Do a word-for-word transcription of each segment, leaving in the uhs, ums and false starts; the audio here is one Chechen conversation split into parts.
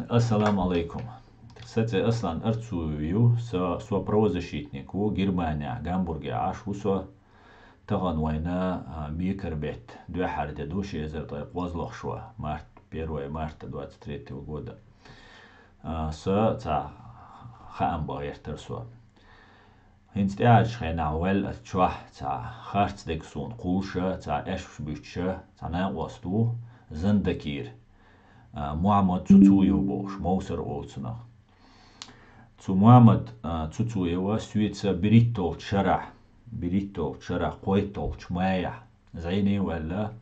Ассаламу алейкум. Са цӀе Аслан Арцуев ю, со, со правозащитник ву, Германия, Гамбурге Ӏаш ву со. Тахана вайна, а, бекар бетта дуьххьара де ду, ши эзар ткъе кхозлагӀа шо, март, первое марта двадцать третьего года. А, со цхьа хаам бан гӀертар со. ХӀинца тӀаьхьарчу хенахь ваьлла ас чохь цхьа харц дерг суна кхуллуш, цхьа аьшпаш буьттуш, цхьа накъост ву, Зандакера, а, Мухьаммад Цуцуев бохуш, Мовсар олу цунах. Цу Мухьаммад, а, Цуцуева соьца берхӀитталгӀачу шарахь, берхӀитталгӀачу шарахь, кхойтталгӀачу майахь зӀене а ваьлла,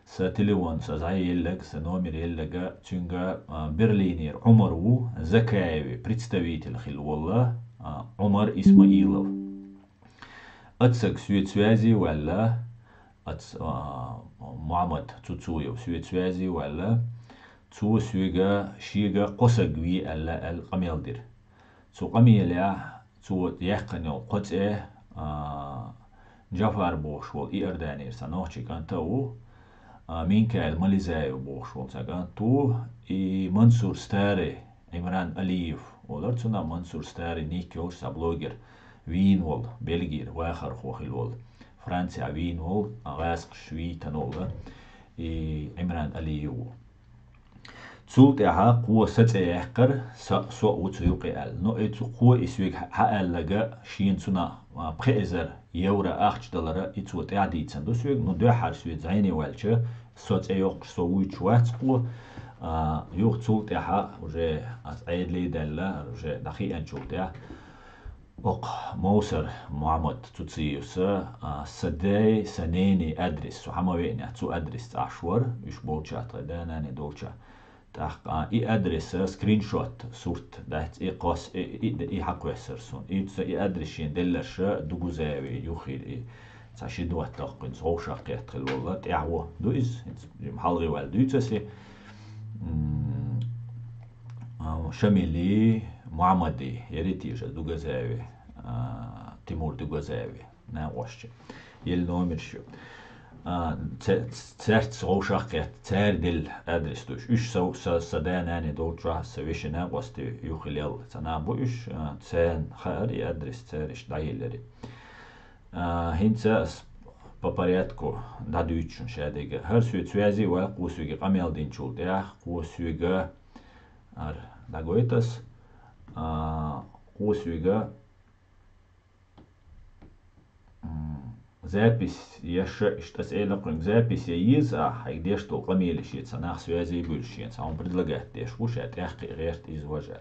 сан телефон, сан зӀе елларг, сан номер елларг, цуьнга, а, Берлинера Ӏумар ву, Закаеве представитель хилла волу, а, Ӏумар Исмаилов. Оццаг соьца связе а ваьлла, оц-, а, Мухьаммад Цуцуев соьца связе а ваьлла, цо соьга, шега кхо саг ве аьлла, аьлла къамел дира. Цу къамелехь цо яьккхина йолу кхо цӀе, а, Джафар бохуш волу Иорданера цхьа нохчийн кӀант а ву, а, Минкаил Мализаев бохуш волу цхьа кӀант ву, и Мансур Старый, Ӏимран Алиев олура цунах, Мансур Старый ник йолуш цхьа блогер вийна волу, Бельгера вахархо хилла волу, Францехь вийна волу, а, гӀазкхаша вийтина волу, и Ӏимран Алиев ву. Цул тӀаьхьа кхо сан цӀе яьккхира, со, со а ву цу юкъе аьлла. Но и цу кхо и соьга хьа-, хьааьлларг, шена цунах, а, пхи эзар евро ахча далар, и цо тӀаьхьа дийцина ду соьга. Ну, дуьххьара соьца зӀене ваьлча, со цӀе йоккхуш, со вуьйцуш вац кхо. А, юха цул тӀаьхьа уже ас Ӏедале а даьлла, уже дӀахиъначул тӀаьхьа, окху Мовсар Мухьаммад Цуциевс, а, сан ден, сан ненан адрес, со хьан ма веанехь, цу адрес цӀахь вара, уьш болчохь, тхан да-нана долчохь. ТӀаккха, а, и адрес, скриншот, сурт дац, и кхос-, и, и, и хьакхоьссира суна. И ца, и адрес шена делларш Дугузаеви юххера и цхьа ши доттагӀа кхуьнца вовшах кхетта хилла волла, тӀаьхьо ду иза, хӀинца хьалхе ваьлла дуьйцу ас и. М, а, Шамили Мухьаммади, яри теша Дугазаеви, а, Тимур Дугазаеви, накъостий. Елла номерш ю. А, ца-, цаьрца вовшах кхетта, цара делла адрес ду уьш. Уьш со, со, сан да-нана долчохь, сан вешин накъостий юххе лелла ца нах бу уьш, а, царна хаьара и адрес, цара иштта дӀаеллира. А, хӀинца ас по порядку дӀадуьйцу шуна шадерг. ХӀара соьца связе а ваьлла, кхо соьга къамел динчул тӀаьхьа, кхо соьга, ара, дӀагойту ас, а, кхо соьга, м, запись еш, иштта ас элира кхуьнга, запись ян еза ахь, хьайга деш долу къамелаш, шеца нах связе а буьйлуш, шена цхьа хӀума предлагать деш бу, ша тӀехь кхин гӀерта иза важа.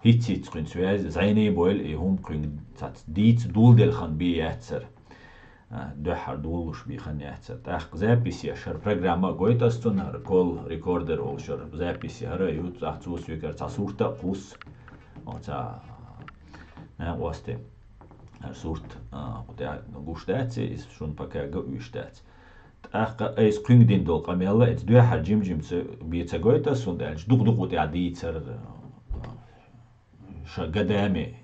ХӀиц-хӀиц кхуьнца ваьзна, зӀене а бойла и хӀума кхуьнга цац дийца доладелла хан бен яцара. А, дуьххьара долалуш бен хан яцара. ТӀаккха запись еш, хӀара программа а гойту ас цунна, хӀара кол рекордер олуш хӀара запись я, хӀара а ю, цӀахь цо соьгара цхьа сурт а кхуссу. Оцу накъостий хӀара сурт, а, кху тӀехь гуш дац, иза шуна пока ган уьш дац. ТӀаккха айса кхуьнга дина долу къамел а, иза дуьххьара жим-жимца бен ца гойту ас, хӀунда аьлча дукха-дукха тӀехь дийцар, ша гадами,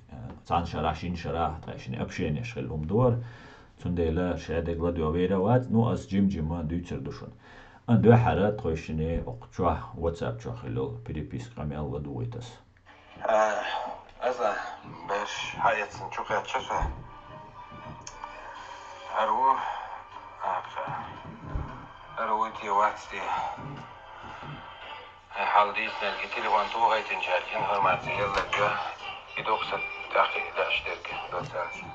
цхьана шарахь, шина шарахь, тхайшинна общенеш хилла хӀума дора. Цундела шадерг ладоьгӀвер а вац, ну, ас жим-жима дуьйцур ду шуна. А дуьххьара тхойшинна окху чохь, WhatsApp чохь хилла йолу переписка къамел ладугӀуьйту ас. Э, аса беш хьаэцна чу кхетча аса. Ара ву, аха, ара вуй те вац те. Э, хьал дийцинарг и телефон тухайтинчаьрга информаци елларга, и дукха сан тӀаккха и деш дерг доцаьрца.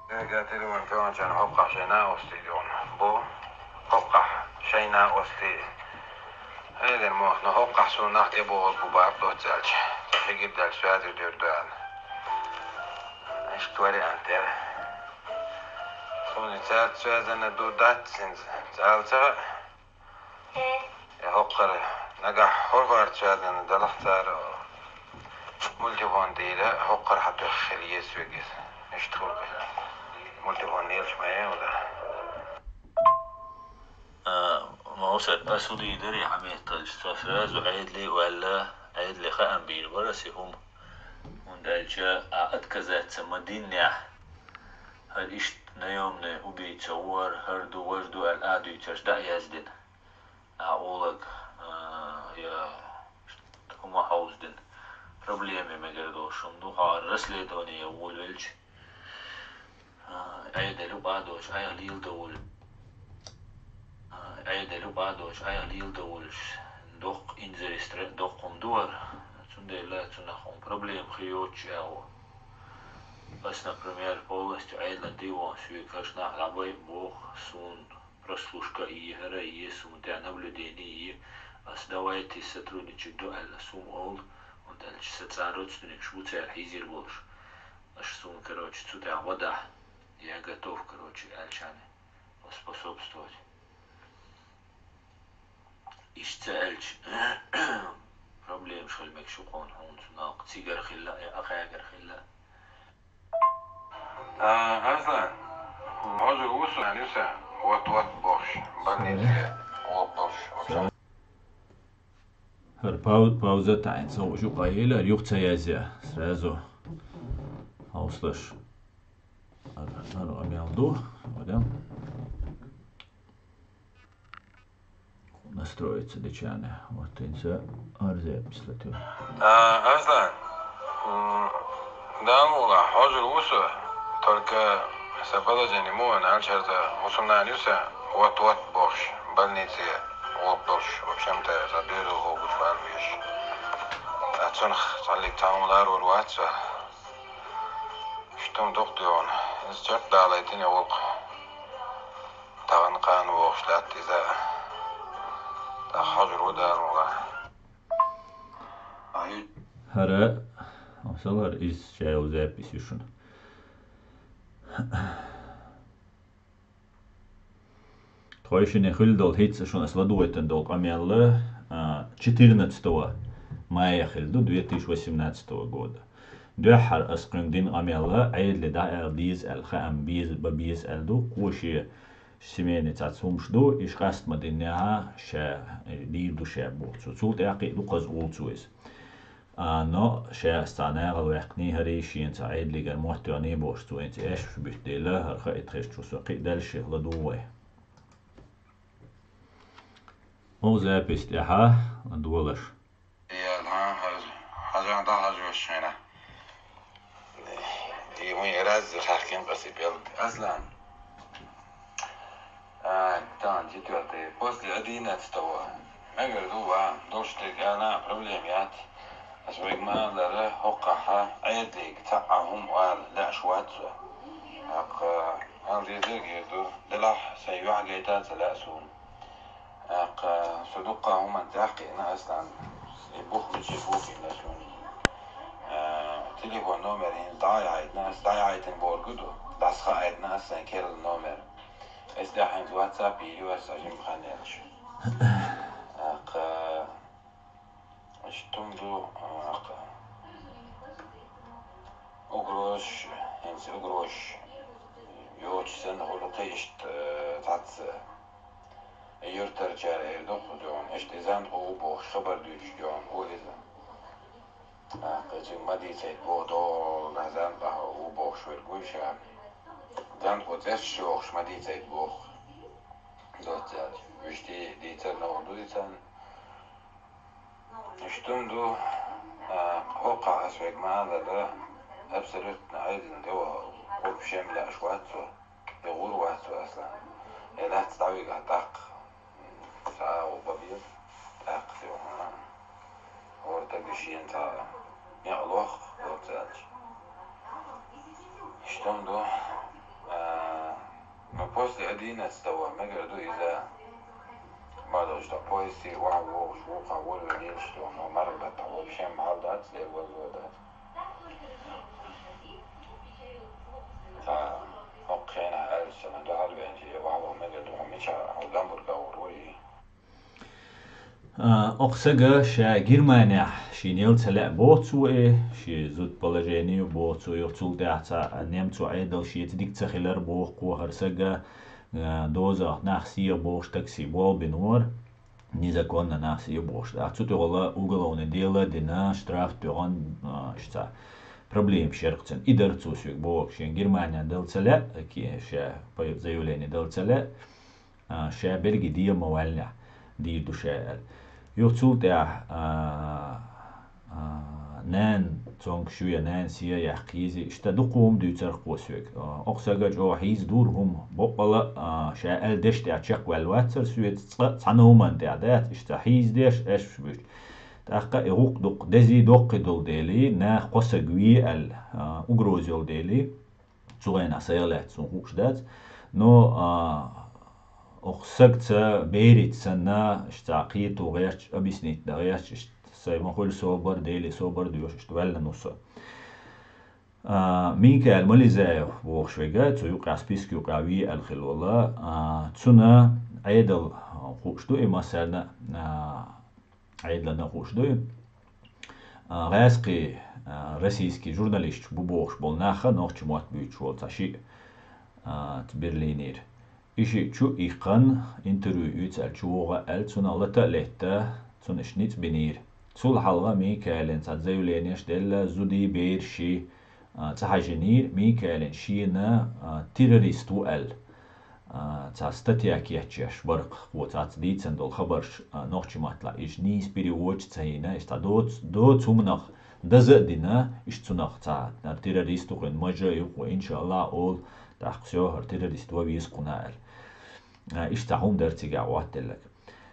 Дерриге телефон тоьхначарна хӀокхахь шайн накъостий дуьхьал бу. ХӀокхахь шайн накъостий. Хьайгара мохь, но хӀокхахь суна нах тӀебогӀург бу бакъ доццаьлча. Хигирдалча соьза дер ду аьлла. Иштта вариант яра. Суна цаьрца соьзана ду дац хӀинца. Цхьаьлла ца хаьа. Э, хӀокхара нагахь хӀорхарца ваьзна далахь цара мультифон дийра, хӀокхара хьатоьхна хила еза соьга иза. Иштта хуьлу. Мультифон лелаш ма ян вала. А, Мовсар, ас хӀун дийр дара, хьан метталча, со сразу Ӏедале а ваьлла, Ӏедале хаам бийр бара аса и хӀума. ХӀунда аьлча а отказаться ма диннехь, хӀара иштта наёмный убийца ву хӀара, хӀара ду, важа ду аьлла а дуьйцурш дӀа а яздина. Ахьа олаг, а, я хӀума хьовздина. Проблема мегар долуш хӀума ду, хьо ара расследование волавелча, а, Ӏедал юкъа а доцуш, Ӏехалийла довлу. Ӏедал юкъа а доцуш, Ӏехалийла довлуш, доккха инзаре стра-, доккха хӀума ду хӀара. Цундела цунах хьуна проблема хир йоцуш агӀо. Ас, например, полностью Ӏедалан тӀе а вахана, соьга хӀорш нах дӀабайа боху, суна прослушка а е, хӀара а е, суна тӀехь наблюдение а е, ас давайте сотрудничать до аьлла, суна олу, хӀунда аьлча сан цӀа родственникаш бу цара хьийзийр болуш. Аш суна, короче, цу тӀехь гӀо дахь, я готов, короче, аьлча, поспособствовать. Иштта ца аьлча, проблемаш хила мегаш ю кхунна хьуна цунах, цигара хилла а, я акхагара хилла а. А, Арслан, хьожур ву со, нана, ю сан, вот-вот бохуш, больнице гӀуллакх долуш, в общем. ХӀара пау-, пауза таӀийна ца хууш юкъа елира, юха ца язъян, сразу хьовсалаш. ХӀара, хӀара къамел ду, вадам. Настроиться дечане. Вот хӀинца арзе пислатур. А, Арслан, м, Дала мукъ лахь, хьожур ву со, только сан положение муха ю аьлча, хӀара сан хӀусамнана ю сан, вот-вот бохуш, больнице гӀуллакх долуш, в общем-то, сан доьзал хӀу гучу ван веш. Ткъа цунах цхьаллиг цхьа хӀума ларор вац сан. Иштта хӀума дукха дуьйхьуна, иза чекхдалийтина и гӀуллакх. Тахана кхана вохуш лаьтта иза. ТӀаккха хьожур ву, Дала мукъ лахь. ХӀара, масала, хӀара иза ша йолу запись ю шуна. Тхойшинна хуьлу долу хӀинца шуна аса ладойтина долу къамел, а, четырнадцатого мая хилла ду, две тысячи восемнадцатого года. Дуьххьара аса кхуьнга дина къамел, Ӏедале дӀааьлла деза аьлла, хаам беза, бан беза аьлла ду, кхо шен семейный цхьацца хӀумаш ду, иштта къаста ма диннехь, ша, э, дийр ду ша боху цо. Цул тӀаьхьа кхин а дукхаза олу цо иза. А, но ша аса цхьа нахала ваьккхиний, хӀара шена цхьа Ӏедалигара мотт йоьхний бохуш цо, хӀинца аьшпаш буьту дела, хӀара хаийта хезча со кхин а дальше ладугӀу вай. Оха запись тӀехьа долаш. Я, хьан, хьажа, хьажа, дӀахьажа ваша хьайна. И вайн раззи хахкин къаси пел. Аслан. А, тан, четвёртый. После одиннадцатого. Мегар ду ва, долуш дерг ана, проблема яц. Ас вайга ма аллара, хӀокхахьа, Ӏедалига цхьа а хӀума ала лаьаш вац со. ТӀаккха, ала дезарг эр ду, делахь сайн юьхь гайта а ца лаьа суна. ТӀаккха, со дуккха хӀуманна тӀаьхкхиъна, Аслан, и бух мича бу хиъна суна. А, телефон номер хӀинца дӀаяхьийтина, ас дӀаяхьийтина борга ду, дӀасахаийтина ас сайн керла номер. Эс тӀехь хӀинца WhatsApp йийр ю ас, сан жима хан яьлча. ТӀаккха, иштта хӀума ду, а, угрозаш, хӀинца угрозаш йоцуш санна хуьлу кхин иштта, э, цхьацца юьртарчара эр ду кху дуьхьал, иштта и зандхо ву бохуш, хабар дуьйцуш дуьхьал ву иза. ТӀаккха цига ма дийцайта боху, догӀу, зандхо ву бохуш верг вуй ша. Зандхо цӀераш йохуш ма дийцайта боху. Доцца аьлча, вуьшта дийцар новкъа ду и царна. Иштта хӀума ду, а, хӀокхахь ас вайга ма аллара, абсолютно Ӏедална тӀе ваха, гӀурба шен лаьаш вац со, я гӀур вац со, Аслан. Я лаьцна дӀавигахь тӀаккха, м, цхьа а гӀо бан беза, тӀаккха тӀе вахана. ХӀора тага шена цхьа некъ лоху, доцца аьлча. Иштта хӀума ду, а, ну, после одиннадцатого мегар ду иза. Ма долуш тӀаккха поезде ваха вогӀуш, вукху волавелла лелаш ду, но марха баттахь вообще хьал дац, дера вазо дац. Ца, хӀокху хенахь аьлча, сан дуьхьал веанчи, я ваха ваха мегар ду, хьо мичахь, хьо Гамбурга гӀур вуй? А, окху сага ша Германехь шена ял ца лаьа боху цо и, шен зуда положение ю боху цо, юха цул тӀаьхьа цхьа немцо Ӏедал шеца дика ца хилар боху кхо хӀара сага, а, дозах нах сеха бохуш такси болх бина вара, незаконно нах сеха бохуш. ТӀаккха цу тӀехула уголовное дело а дина, штраф тоьхна, а, иштта цхьа проблемаш яра-кх цуьнан. И дара цо соьга боху, шена Германехь дала ца лаьа, ки-, ша по-, заявление дала ца лаьа. А, ша Бельги де ма ваьллинехь, дийр ду ша аьлла. Юха цул тӀаьхьа, а, нана цунга шуя, нана сия яхкхийзи, иштта дукха хӀума дуьйцар кхо соьга. А, окху сага чӀогӀа хьийза дура хӀума, боккъала а, ша аьлла дешна тӀехь чекхваьлла вацара соьца цкъа, цхьана хӀуманна тӀехь дац, иштта хьийза деш, аьшпаш буьйцуш. ТӀаккха и гӀуллакх дукха дезий доккхий долу дели, наха кхо саг вий аьлла, а, угроза йолу дели, цу гӀенах сайгӀа лаьцна суна хууш дац. Но, а, окху сагца, берица санна, иштта кхето гӀерташ, объяснить дан гӀерташ, иштта сайн ма хуьлу собар, Деле собар доьшу, иштта ваьлла ву со. А, Микаил Мализаев бохуш верг, цу юкъахь, списка юкъахь вий аьлла хилла волу, а, цунна Ӏедал хууш ду и массарна, а, Ӏедална хууш ду и. А, гӀаьскхий, а, российский журналисташ бу бохуш болу наха нохчийн мотт буьйцуш волу цхьа шиъ, а, цу Берлинера. И шиъ чу иккхина, интервью оьцу аьлла, чу вогӀу аьлла, цунах лата а летта, цунна иштта ницкъ бинийра. Цул хьалха Микаилан цхьа заявленеш делла, зудий, бераший, а, цӀа хьажийнийра, Микаилан шена, а, террорист ву аьлла, а, цхьа статья кечъеш бара-кх, кхо цхьацца дийцина долу хабарш, а, нохчийн маттахь, иштта нийса переводаш ца йина, иштта цхьа доц-, доцу хӀуманах даза а дина, иштта цунах цхьа, а, террорист ву хӀинца, мажа ю-кх, иншааллахь, олу, тӀаккха всё, хӀара террорист ван веза кхунна аьлла. А, иштта цхьа хӀума дара цигахь гӀоттаелларг.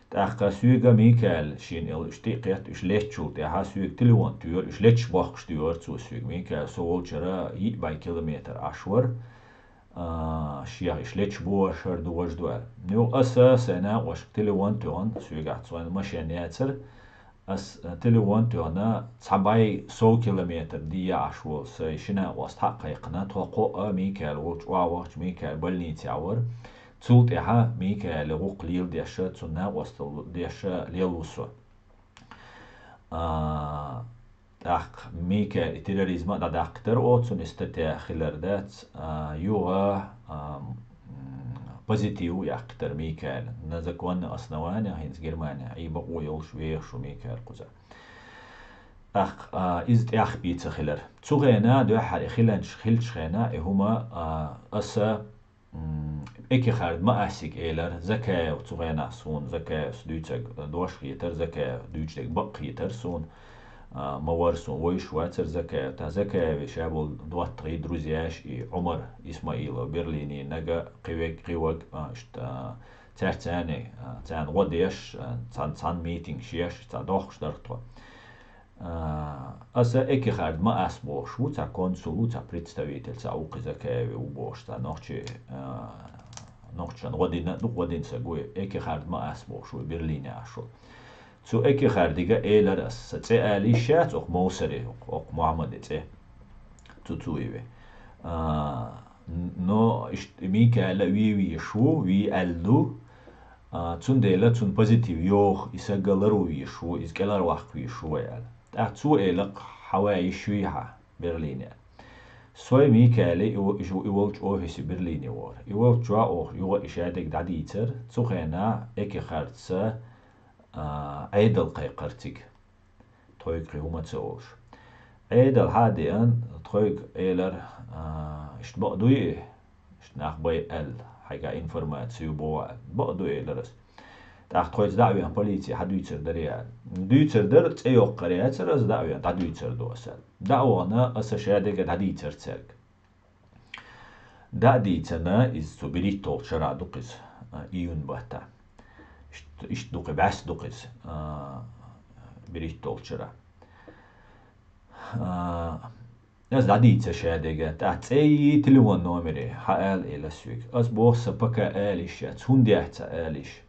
ТӀаккха соьга Микаил шена элла, уьш тӀе а кхетта, уьш летчул тӀаьхьа соьга телефон тоьхура, уьш леташ бохкуш тоьхура цо соьга. Микаил со волчара йиъ бӀе километр Ӏаш вара, а, шех уьш леташ бохуш хӀара ду, важа ду аьлла. Юха аса сайн накъосташка телефон тоьхна, соьгахь цхьа машен яцара, ас, а, телефон тоьхна, цхьа бӀе сов километр дӀа Ӏаш волу сайн ши накъост хьа а кхайкхина, тхо кхоъ а Микаил волчу охьавахча, Микаил больницехь вара. Цул тӀаьхьа Микаила гӀуллакх леладеш, цунна накъосталла деш лелла ву со. А, тӀаккха Микаила и терроризм а дӀадаккхийтира оцунна, и статья хилар дац, а, юха, а, м, позитив яккхийтира Микаила. На законных основаниях хӀинца Германехь Ӏийна бакъо йолуш вехаш ву Микаил кхуза. ТӀаккха, а, иза тӀех бийца хилар. Цу хенахь, дуьххьара и хиланчу, хиллачу хенахь, и хӀума, а, аса, м, Экихард Маасига элира, Закаев цу хенахь суна, Закаевс дуьйцург дош хетара, Закаев дуьйцург бакъ хетара суна, а, ма вара суна вевзаш вацара Закаев. Ткъа Закаевн ша болу доттагӀий, друзьяш, и Ӏумар Исмаилов, Берлинера наг, кхин верг, кхин верг, а, иштта, а, цаьрца цхьаьна, а, царна гӀо деш, а, цхьана, цхьана митингаш еш, цхьа дохкуш дара тхо. А, аса Экихард Маас бохуш ву, цхьа консул ву, цхьа представитель, цхьа ву кхин Закаевн ву бохуш, цхьа нохчи, а, нохчашна гӀо дина, дукха гӀо дина саг ву, Экихард Маас бохуш ву, Берлине Ӏаш ву. Цу Экихардига элира ас, сан цӀе ала йиш яц, окху Мовсаре, окху Мухьаммаде цӀе. Цу цу и ве. А, н-, но иш-, Микаила вий вийш ву, вий аьлла ду. А, цундела цунна позитив йогӀу, и саг ларван вийш ву, иза кӀелхьарваккха вийш ву вай аьлла. ТӀаккха цо элира-кх, хьан ван йиш юй хьан Берлине. Со Микаила и во-, и жу-, и волчу офисе Берлине вахара. И волчу чохь оха юха и шадерг дӀадийцара, цу хенахь Экихардца, а, Ӏедал кхайкхара цига. Тхойга кхин хӀума ца олуш. Ӏедал хьа а деана, тхойга элира, а, иштта бакъ дуй и? Иштта нах бай аьлла, хьайга информаци ю боху аьлла. Бакъ ду, элира ас. ТӀаккха тхойца дӀа а веана полице хьан дуьйцур дарий аьлла. Дуьйцур дара, цӀе йоккхур яцара ас, дӀа а веана, дӀадуьйцур ду ас аьлла. ДӀа а вахана, аса шадерг дӀадийцара цаьрга. ДӀа а дийцина, иза цу берхӀитталгӀачу шарахь ду-кх иза, а, июнь баттахь. Ишт-, иштта ду-кх и, бӀаьста ду-кх иза, а, берхӀитталгӀачу шарахь. А, аса дӀадийцира шадерг, тӀаккха цӀеи телефон номери хьан ала, элира ас соьга. Ас боху, сан пока ала йиш яц, хӀунда яц ца ала йиш?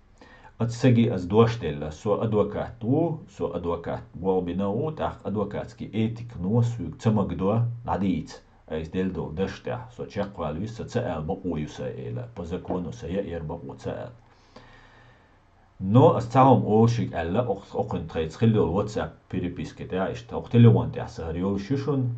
Оцу саге ас дош делла, со адвокат ву, со адвокат болх бина ву, тӀаккха адвокатский этикано соьга ца магадо дӀадийца. Айса делла долу дашна тӀехь со чекхвала веза, сан ца ала бакъо ю сан, элира. По закону сан яа яра бакъо ца ала. Но ас цхьа хӀума олу шуьга аьлла, окх-, окхуьнан тхайца хилла йолу WhatsApp переписки тӀехь, иштта окху телефон тӀехь сан хӀара йолуш ю шуна,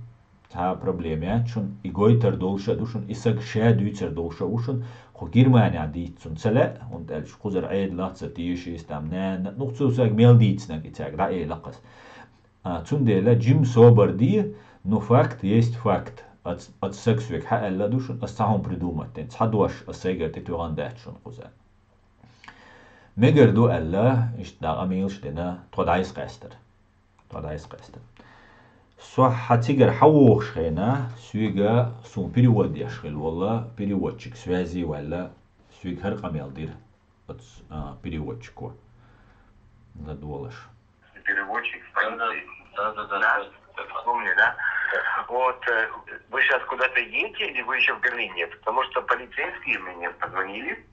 цхьа а проблема яц шуна, и гойтур долуш а ду шуна, и саг ша дуьйцур долуш а ву шуна, кху Германехь дийца цунна ца лаьа, хӀунда аьлча кхузара Ӏедалах ца теша иза, там нана, ну, цу сага мел дийцинарг и цаьрга дӀаэла-кх ас. А, цундела жима собар де, ну, факт есть факт. Оц-, оцу сага соьга хьан аьлла а ду шуна, ас цхьа хӀума придумать дина, цхьа дош ас сайгара тӀетоьхна дац шуна кхуза. Мегар ду аьлла, иштта дӀа къамелаш дина, тхо дӀасакъаьстира. Тхо дӀасакъаьстира. Со хьа цигара хьавогӀуш хенахь, соьга суна перевод деш хилла волу переводчик связи ваьлла, соьга хӀара къамел дира оцу, а, переводчико. ЛадогӀалаш. Переводчик в полиции. Да, да, да, да, да. Вспомнили, да? Вот, э, вы сейчас куда-то едете или вы еще в Берлине? Потому что полицейские мне позвонили.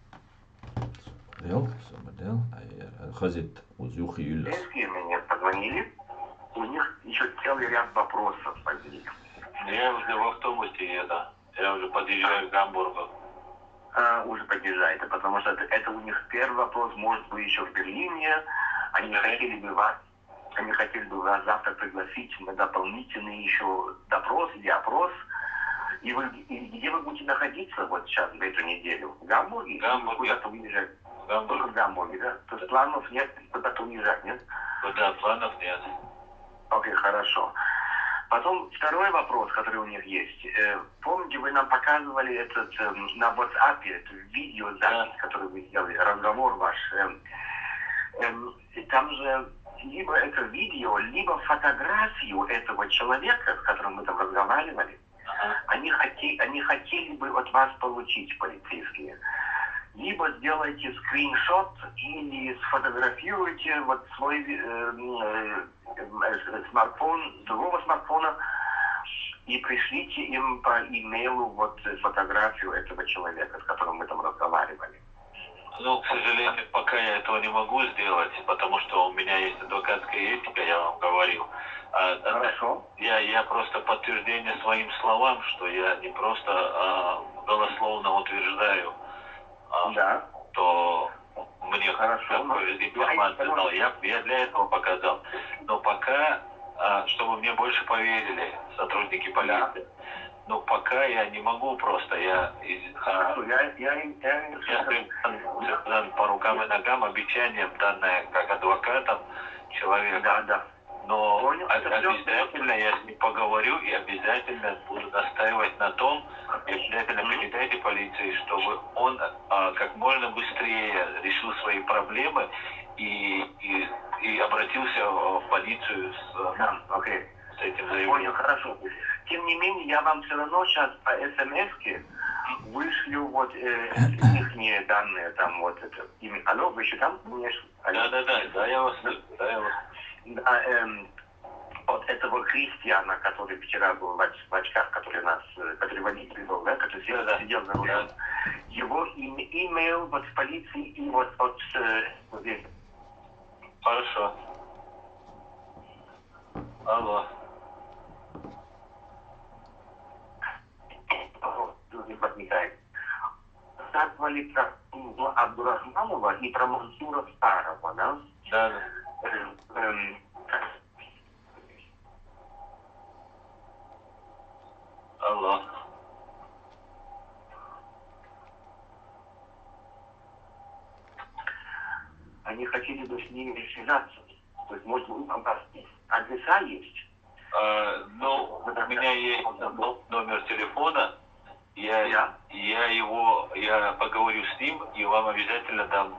Дел, сама дел, а я, а, хазит, уз юхи юллас. Полицейские мне позвонили. У них еще целый ряд вопросов возник. Я уже в автобусе еду. Я уже подъезжаю к Гамбургу. А, уже подъезжаете, потому что это, это у них первый вопрос, может, вы еще в Берлине, они хотели бы вас, они хотели бы вас завтра пригласить на дополнительный еще допрос или опрос. И вы, и где вы будете находиться вот сейчас, в эту неделю? В Гамбурге? Или Гамбурге. Куда-то уезжать? В Гамбурге. Только в Гамбурге, да? То есть планов нет куда-то уезжать, нет? Да, планов нет. Окей, хорошо. Потом второй вопрос, который у них есть. Э, помните, вы нам показывали этот, эм, на WhatsApp, это видеозапись, да, которую вы сделали, разговор ваш. Эм, эм, и там же либо это видео, либо фотографию этого человека, с которым вы там разговаривали. Ага. Они хоте-, они хотели бы от вас получить, полицейские. Либо сделайте скриншот или сфотографируйте вот свой, э, м, э, э, смартфон, другого смартфона, и пришлите им по имейлу вот, э, фотографию этого человека, с которым вы там разговаривали. Ну, к сожалению, пока я этого не могу сделать, потому что у меня есть адвокатская этика, я вам говорил. А, а, хорошо. Я, я просто подтверждение своим словам, что я не просто, а, голословно утверждаю, а, да, что мне, хорошо, такую информацию дал. Я, я для этого показал. Но пока, а, чтобы мне больше поверили сотрудники полиции, да, но пока я не могу просто, я из-, а, хорошо, я, я, я, я связан, связан по рукам и ногам обещанием, данное как адвокатом человека. Да, да. Но, понял, об-, это всё. Обязательно я с ним поговорю и обязательно буду настаивать на том, и обязательно, мгм, передайте полиции, чтобы он, а, как можно быстрее решил свои проблемы и, и, и обратился в, в полицию с, да, окей, с этим заявлением. Понял, хорошо. Тем не менее, я вам всё равно сейчас по СМС-ке вышлю вот, э, ихние данные, там вот это имя. Алло, вы ещё там? Да, да, да, да, я вас слышу, да, я вас слышу. Да, эм, от этого Кристиана, который вчера был в оч-, в очках, который нас, э, который водитель был, да, который сидел, да, да, сидел за рулем. Да. Его им-, имейл вот в полиции и вот от, э, вот здесь. Хорошо. Алло. Вопрос возникает. Рассказывали про Абдурахманова и про Мансура Старова, да? Да, да. Эм, эм, Алло. Они хотели бы с ними связаться. То есть, может, у вас адреса есть? А, ну, у меня есть но-, номер телефона. Я, да, я его, я поговорю с ним и вам обязательно дам.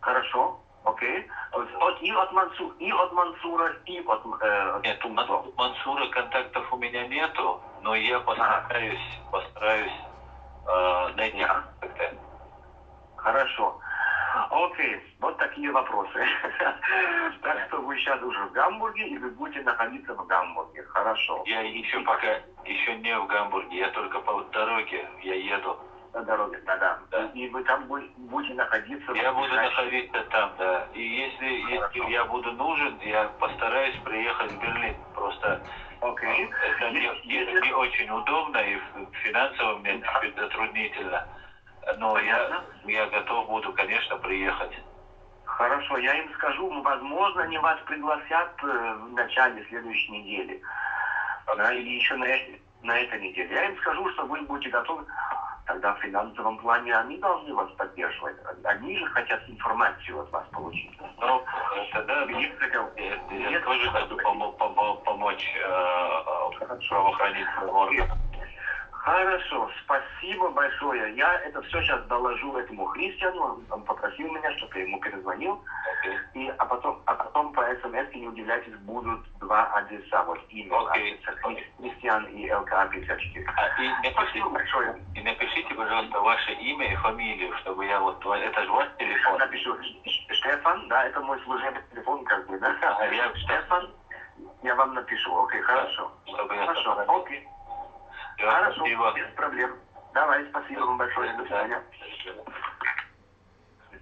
Хорошо, окей. То есть от, и от Мансу-, и от Мансура, и от, э, от... Нет, Ман-, Мансура контактов у меня нету, но я, ага, постараюсь, постараюсь, э, найти, да, контакты. Хорошо. Окей, вот такие вопросы. Так что вы сейчас уже в Гамбурге, и вы будете находиться в Гамбурге. Хорошо. Я ещё пока, ещё не в Гамбурге, я только по дороге, я еду. По дороге, да, да. Да. И вы там бу-, будете находиться в ближайшее... Я буду находиться там, да. И если, если я буду нужен, я постараюсь приехать в Берлин. Просто, окей, это не, не очень удобно, и в финансовом мне теперь затруднительно. Но я, я готов буду, конечно, приехать. Хорошо, я им скажу, возможно, они вас пригласят, э, в начале следующей недели. Да, или ещё на, э-, на этой неделе. Я им скажу, что вы будете готовы. Тогда в финансовом плане они должны вас поддерживать. Они же хотят информацию от вас получить. Ну, тогда я, я тоже хочу помо-, помо-, помочь, э, правоохранительным органам. Хорошо, спасибо большое. Я это все сейчас доложу этому Христиану. Он, он попросил меня, чтобы я ему перезвонил. Okay. И, а, потом, а потом по смс, не удивляйтесь, будут два адреса. Вот имя Okay. адреса. Хри- Христиан и ЛКА пятьдесят четыре. А, и, Спасибо напишите, большое. И напишите, пожалуйста, ваше имя и фамилию, чтобы я вот... Это же ваш телефон? Напишу. Штефан, да, это мой служебный телефон, как бы, да? А, я... Штефан, я вам напишу. Окей, хорошо. Чтобы я Хорошо, сохранил. Окей. Всё, Хорошо, спасибо. Без проблем. Давай, спасибо вам большое. До свидания.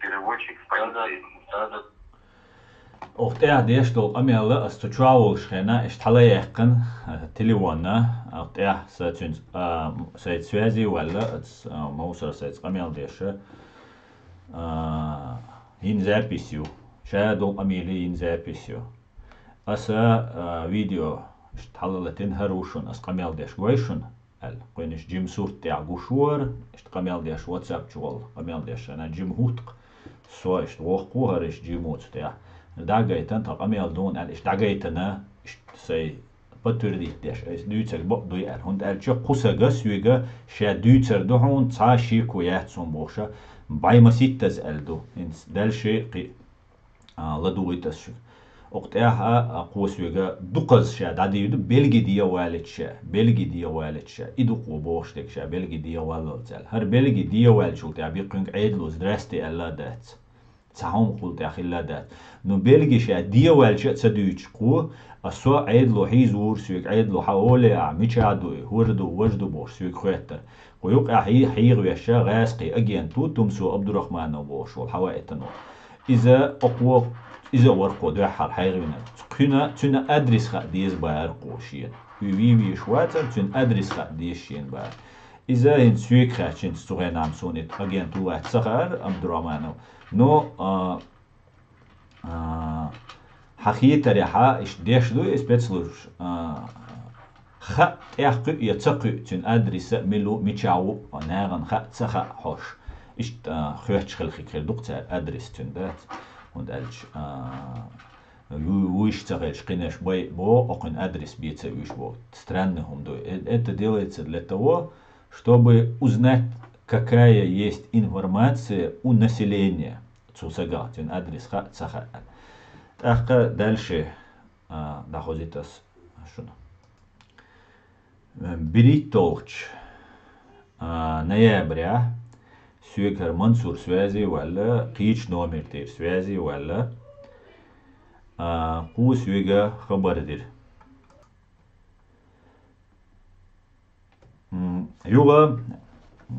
Переводчик в Да, да, полиции. Да, да. Оха тӀехь деш долу къамел ас цу чохь волуш хенахь, иштта хьала яьккхина, а, телефонна, оха тӀехь сан цуьнца, а, сайца связи ваьлла, ас, а, Мовсар сайца къамел деш, а, йина запись ю. Ша долу къамеле йина запись ю. Аса, а, видео иштта хьала латина, хӀара ву шуна, ас къамел деш гой шуна? Аьлла. Кхуьнаш жима сурт тӀехь гуш вара, иштта къамел деш, WhatsApp чу волу къамел деш, ана жима хӀуттакх, со иштта воккху хӀара иштта жима ву цу тӀехь. ДӀагайтан тхан къамел дуна аьлла, иштта дӀагайтана, иштта сайн подтвердить деш, айса дуьйцург бакъ дуй аьлла. ХӀунда аьлча кху сага соьга ша дуьйцур ду хьуна, цхьа а шеко яц хьуна бохуша, бӀе маситтаза аьлла ду. ХӀинца дальше кхин а, ладугӀуьйту ас шуьга. Оха тӀехь а, а, кхо соьга дукхаза ша дӀадийр ду, Бельги дегӀан валлалц ша, Бельги дегӀан валлалц ша. И ду кхо бохуш дерг ша, Бельги дегӀан валлалц аьлла. ХӀара Бельги дегӀан ваьллачул тӀехь бен кхуьнга Ӏедало здрасте аьлла а дац. Цхьа хӀума кхул тӀехь хилла а дац. Ну, Бельги ша дегӀан ваьлча а ца дуьйцуш кхо, а со Ӏедало хьийзавора соьга, Ӏедало хьан оле ахь, мичахь ду и, хӀора ду, важа ду бохуш соьга хоьттара. Кху юкъахь хьий-, хьийгӀа веш ша гӀазкхийн агент ву, Тумсо Абдурахманов бохуш волу, хьан ваийтина волу. Иза кхо, иза а вара кхо дуьххьара хьайгӀинарг. Кхуьнан, цуьнан адрес хаа деза баьхьара кхо шена. Уьш вийвеш вацара, цуьнан адрес хаа деза шена баьхьара. Иза хӀинца соьга хаьттича, цу хенахь суна и агент ву вац ца хаьара, Абдурахманов. Но, а, а, хьан хетарехь, иштта деш ду и спецслужбаш, а, хаа тӀех кхуьу я ца кхуьу, цуьнан адреса а мила ву, мичахь ву, нахана хаа ца хаа хьожуш. Иштта, а, хоьттуш хила хиг хир ду-кх цара, адрес цуьнан дац. ХӀунда аьлча, а, ву-, вуьйш ца хилча, кхинаш бай бо, окхуьнан адрес бен ца вуьйш бо. Странный хӀума ду. Э-, это делается для того, чтобы узнать, какая есть информация у населения. Цу сагах, цуьнан адрес хаа ца хаа. ТӀаккха дальше, а, дӀахозуьйту ас шуна. БерхӀитталгӀачу, а, ноября соьга хӀара Мансур связи ваьлла, кхечу номер тӀера связи ваьлла, а, кхо соьга хабар дира. М, юха,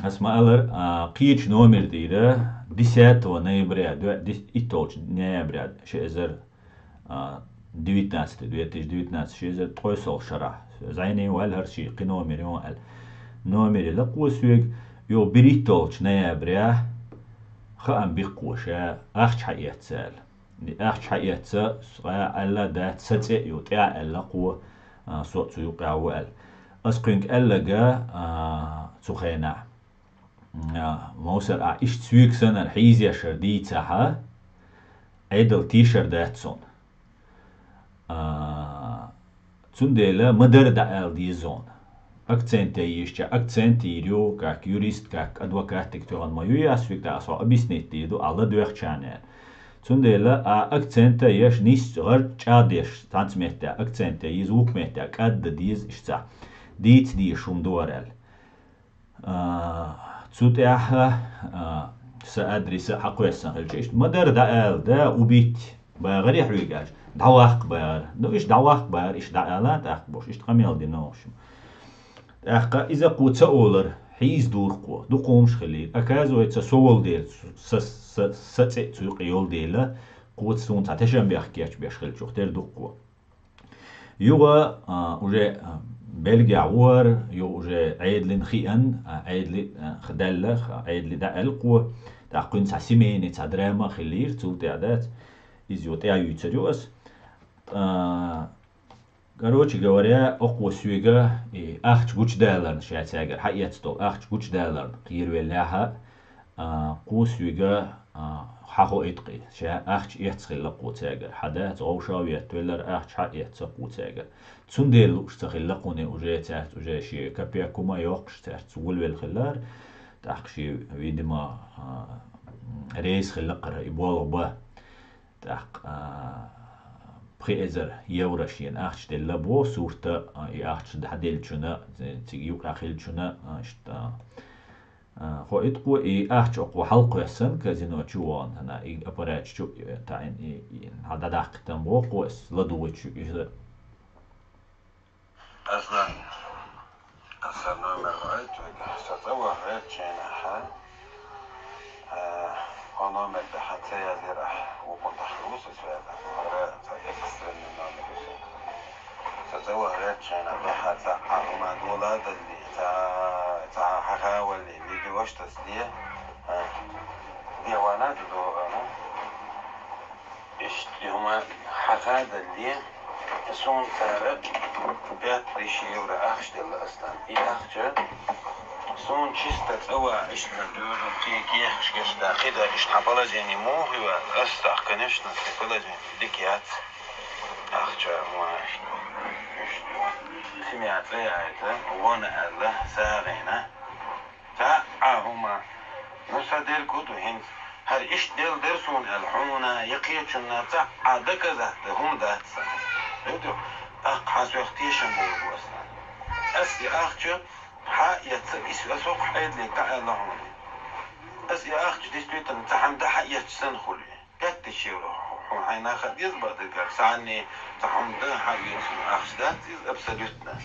ас ма-аллара, а, кхечу номер дийра, десятого ноября, дуьххьал дис-, итталгӀачу ноября, ши эзар, а, девятнадцатый, две тысячи девятнадцатый, ши эзар ткъойсалгӀа шарахь. Зайни ваьлла хӀара ши кхин номер ю аьлла. Номер ила кхо соьга, юха берхӀитталгӀачу ноября хаам бира кхо ша, ахча хьаэцна аьлла. Ахча хьаэцна, сан аьлла дац, сан цӀе а ю, тӀаьхьа аьлла кхо, а, со а цу юкъахь ву аьлла. Ас кхуьнга аьлларг, а, цу хенахь, а, Мовсар, ахь иштта соьга санна хьийзош хӀара дийцахь, Ӏедал тешар дац суна. А, цундела ма-дарра дӀаала деза хьуна. Акцент ян езачохь акцент йийр ю, как юрист, как адвокат дика тоьхна ма ю, я соьга тӀаккха ас хьо объяснить дийр ду, ахь ладоьгӀчарна аьлла. Цундела а акцент а еш, нийсса гӀар чӀагӀдеш, цхьаьнца меттехь акцент ян еза, вукху меттехь кӀадда деза, иштта цхьа дийца дезаш хӀума ду хӀара аьлла. А, цу тӀехь, а, сан адрес а хьакхоьссина хилча, иштта ма-дарра дӀаала, да, убить бахарий хьоьга аьлча, дӀаваккха бахара. Ну, иштта дӀаваккха бахара, иштта дӀаала тӀаккха бохуш, иштта къамел дина хӀума. ТӀаккха иза кхо ца олура, хьийзадора кхо, дукха хӀумнаш хилира. Оказывается, со волу дела, сан, сан, сан цӀе а цу юкъа йолу дела, кхоца суна цхьа тешнабехк кечбеш хилчух тера ду кхо. Юха, а, уже, а, Бельгехь ву хӀара, юха уже Ӏедална хиъна, а, Ӏедале, а, даьлла, а, Ӏедале дӀааьлла кхо, тӀаккха кхуьнан цхьа семейный, цхьа драма а хилира, цул тӀаьхьа дац. Иза юха тӀаьхьа юьйцур ю ас. А, короче говоря, оха кхо соьга и ахча гучудаларна, ша цаьргара хьаэцна долу ахча гучудаларна кхеравеллехь а, а, кхо соьга а, хьахоуьйту-кх и, ша ахча эцна хилла-кх цу цаьргара. Хьа дац, вовшах а ветта веллар, ахча хьаэцна-кх цу цаьргара. Цундела лууш ца хилла-кх и, уже цаьрца уже шен копейка хӀума йоккхуш цаьрца гулвелла хилар. ТӀаккха шен, видимо, а, реза хилла-кх хӀара и болх бан. ТӀаккха, а, пхи эзар евро шена ахча делла боху сурта, а, и ахча дӀаделлачунна, цига юкъахь хиллачунна, а, иштта, а, хоуьйту-кх и ахча окхо хьалакхоьссина казино чу вахана, и аппарат чу, э, таӀийна, и, и, хьан дӀадаккхийтина боху-кх, аса ладугӀуьйтуш иза. Аслан, аса номер гӀойтта вайга, со цӀа ваха гӀертачу хенахь, а, хьо номер тӀехь ца яздира ахь, вукхунна тӀехь луса аса ваьлла, хӀара цхьа экстренный номер ю сан. Со цӀа ваха гӀертачу хенахь, тӀехь цхьа а хӀума дола а даллий, цхьа, цхьа хьаха а валлий, видеош тасале, а, дехьа ван а ду догӀу, а, ну. Иштта хӀума хьаха а далле, суна цара пять тысяч евро ахча делла, Аслан. И ахча суна чисто цӀа ван, иштта доьжна кхин кехаш гечдар, кхидӀа иштта хьан положение муха ю, ас тӀаккха, конечно, сан положение дика яц. Ахча хӀума иштта, иштта семья цӀа яйта, вон аьлла, сагӀина. Цхьа а хӀума. Ну, сан дерг хӀун ду хӀинца? ХӀара иштта делла дара суна аьлла, хьуна я кхечунна цхьа а доказать дан хӀума дац сан. Хьуьйту, тӀаккха хьан соьх тешам бовр бу аса. Ас и ахча хьаэцна, и ас хӀокху Ӏедале дӀааьлла хьуна. Ас и ахча действительно цхьа хӀума дан хьаэцча санна хуьлу. Пять тысяч евро хьуна хьайна хаа деза бакъдерг, цхьанне цхьа хӀума дан хьаэца ахча дац иза абсолютно.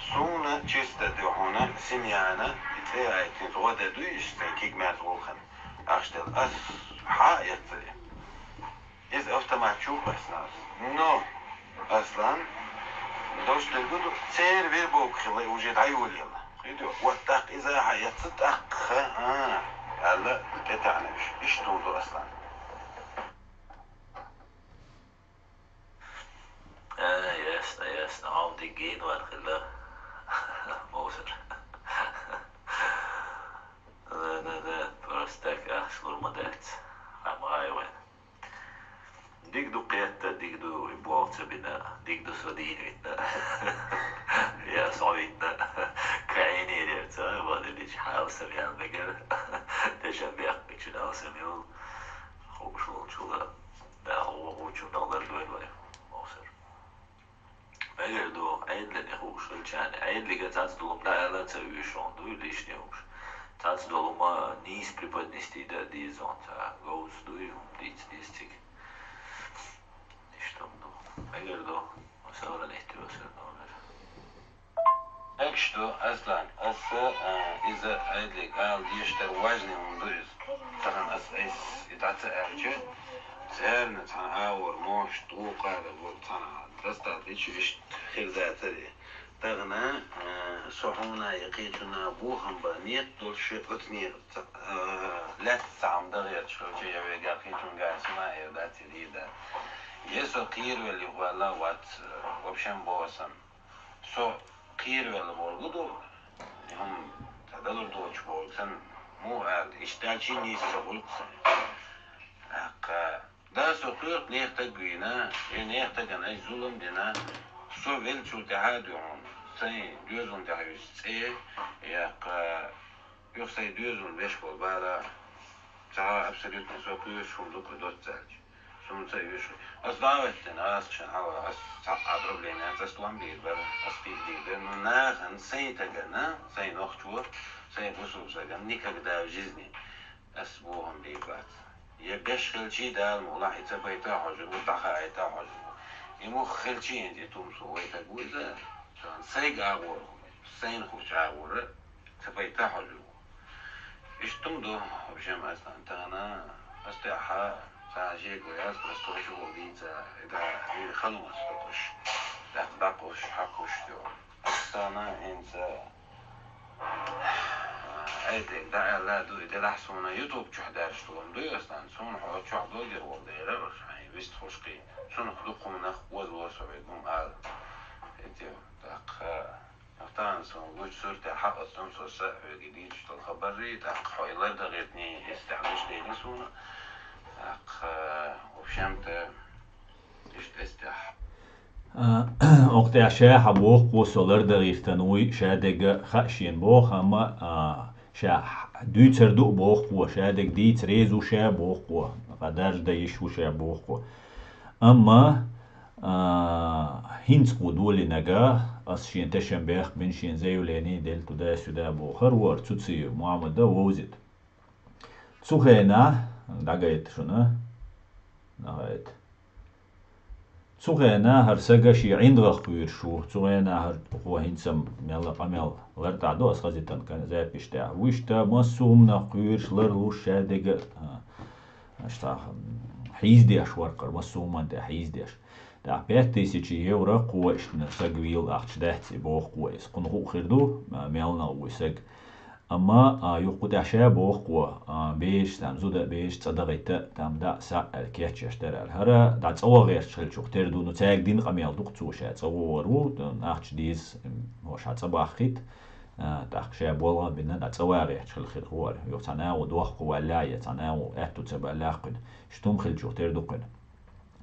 Суна чисто ду хьуна, семьяна, и цӀе яйтина гӀо дан дуй, иштта сайн кегий-мерза гӀуллакхана ахча делла. Ас хьаэцна. Иза автомат чу а кхоьссина ас. Но, Аслан, дош дерг хӀун ду, церан вербовка хилла и уже дӀайолаелла. Хьуьйту, вот тӀаккха иза хьаэцна тӀаккха, а, аьлла, тӀетаьӀна уьш. Иштта хӀума ду, Аслан. А, ясно, ясно. Хьо дика генавар хилла. Мовсар. Да, да, да, просто так ахча лур ма дац. Хьан ма гӀай вайн. Дика ду кхетта, дика ду и болх ца бина, дика ду со дийна витина. Я со витина. Кайнерца, вадилич хьал сам ял мегар. Тешан бяхкачу ал сам юл. Хууш волчула. Да, хуу, хуу чу нолар дуй вай. Мовсар. Мегар ду, Ӏедале хууш хилчарна. Ӏедалига цац долу ма ала ца вуьйш вон дуй лишний хууш. Цац долу ма нийса преподнести да деза вон ца. Говс дуй, хӀума дийца деза цига. Иштта ду. Мегар ду, масала лехтиро сер номер. Экш ду, Аслан, аса, а, иза Ӏедалига ала дезаш дара важный хӀума ду иза. Тахана ас айс и дӀа ца аьлча, церан цхьана агӀор мошт вукхара ву цхьана дастал дича иштта хир дацаре. Тахана, а, со хьуна я кхечунна бохам бан некъ долуш оцу некъа ца, а, лаьцна цхьа хӀума дан гӀерташ хилча, я вегар кхечуьнга сама а эр дац, я дийр дац. Я со кхеравелла юха ваьлла а вац, а, в общем, боху сан. Со кхеравелла болу ду, хӀума ца далур доцуш болу сан, муха аьлла, иштта аьлча нийса ца хуьлу сан. ТӀаккха, да, со кхоьру нехан таг вийна, я нехан тагана ай зулам дина, со веллачул тӀаьхьа а дуьхьал, сайн доьзална тӀехь юьсу цӀе, яккха, юха сайн доьзална беш болу бала, цхьа абсолютно со кхоьруш хӀума ду-кх доццаьлча. Суна ца юьшу. Ас дӀа а веттина, аса шен хьала, ас цхьа а проблема яц, ас тӀом бийр бара, ас кхин а дийр дара. Ну, нахана, сайн тагана, сайн нохчо, сайн бусулба сагана никогда в жизни ас бохам бийр бац. Я беш хилчий, Дала мукъ лахь, и ца байта а хьожур бу, дӀахаайта а хьожур бу. И муха хилчий, хӀинца и тумсо вайтаг ву иза, сайга агӀор хӀума, сайна хуучу агӀора ца байта а хьожур бу. Иштта хӀума ду, в общем, ас тахана, ас тӀаьхьа, цхьа жега яц, просто хӀокху чу ву дийца, и да, и халонаш доккхуш, тӀаккха даккхуш, хьакхуш ду. Ас тахана хӀинца, айде, дӀааьлла ду, и делахь суна YouTube чохь даьржаш долу хӀума дуй ас тахана, суна хьо чохь блогер волу дера, уьш хьайн вистхуш кхин, цунах дукха хӀуманах озало со вегум ала. Эти, тӀаккха, Ахтан сон гучу сурте хьакъ оццум со са хьоьга дийцуш долу хабаррий, тӀаккха хьо и лардан гӀиртний эс тӀехь гуш дели суна. ТӀаккха, в общем-то, иштта эстехь. А, окх тӀехь ша хьан боху со лардан гӀиртан вуй, ша дега хаа шена боху, амма, а, ша дуьйцар ду боху, ша дега дийца реза ву ша боху, къа даржа дан йиш ву ша боху. Амма, а, хӀинца кху долийнага, ас шен тешам бехк бина, шен заявление делла туда-сюда боху, хӀара вара цу цига Мухьаммада вовзийта. Цу хенахь, дӀагайта шуна, дӀагайта. Цу хенахь хӀара сага шен ӀиндагӀах кхоьруш ву, цу хенахь хӀара кхо хӀинца мелла къамел лартӀахь ду, ас хазийтина кан-, запись тӀехь. Вуьшта массо а хӀуманах кхоьруш, ларлуш, ша дега, а, аш цхьа, м, хьийзадеш вара кхара, массо а хӀуманна тӀехь хьийзадеш. ТӀаккха пять тысяч евро кхо иштта сага вийла ахча дац и боху кхо иза. Кхунна хуу хир ду, а, мелла нах вуй сага. Амма, а, юха кху тӀехь ша боху кхо, а, бераш, там, зуда а бераш цӀа дахийта, там, дӀа а, схьа а аьлла кечъеш дара аьлла. ХӀара дӀа цӀа ван гӀерташ хилчух тера ду, ну, цаьрга дина къамел ду-кх цо ша цӀа вогӀур ву, ахча деза, м, хӀо ша цӀа баххийта, а, тӀаккха ша болх а бина, дӀа цӀа ван гӀерташ хила хир хӀора. Юха цхьа нагӀо дохко ваьлла я, цхьа нагӀо аьтту ца баьлла кхуьнан. Иштта хӀума хилчух тера ду кхуьнан.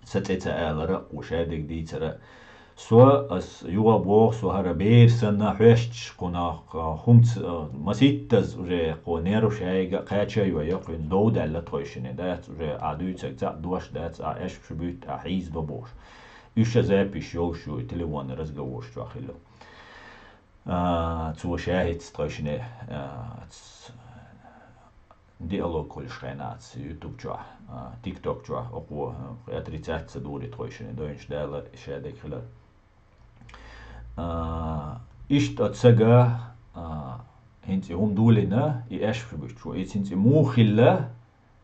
Сан цӀе ца алара, кху ша дега дийцара. Со, ас юха боху, со хӀара бер санна хьоьстуш кхунах, а, хӀумца, а, масийттаза уже кхо нерв шайга кхача а йой, кхуьнца дов даьлла тхойшинна, дац уже, а, дуьйцаг цхьаъ дош дац, а, эшпаш буьтта, а, хьийзадо бохуш. Уьш а запись йолуш ю, и телефонный разговорш чохь хилла. А, цо ша хӀинца тхойшинна, а, ц-, диалог хуьлуш хенахь ацу YouTube чохь, а, TikTok чохь, окхо, а, отрицать ца дури тхойшинна, дойнаш Дала ша дега хилар. А, иштта оцу сага, а, хӀинца и хӀума долийна, и эшпаш буьтчу, иза хӀинца и муха хилла,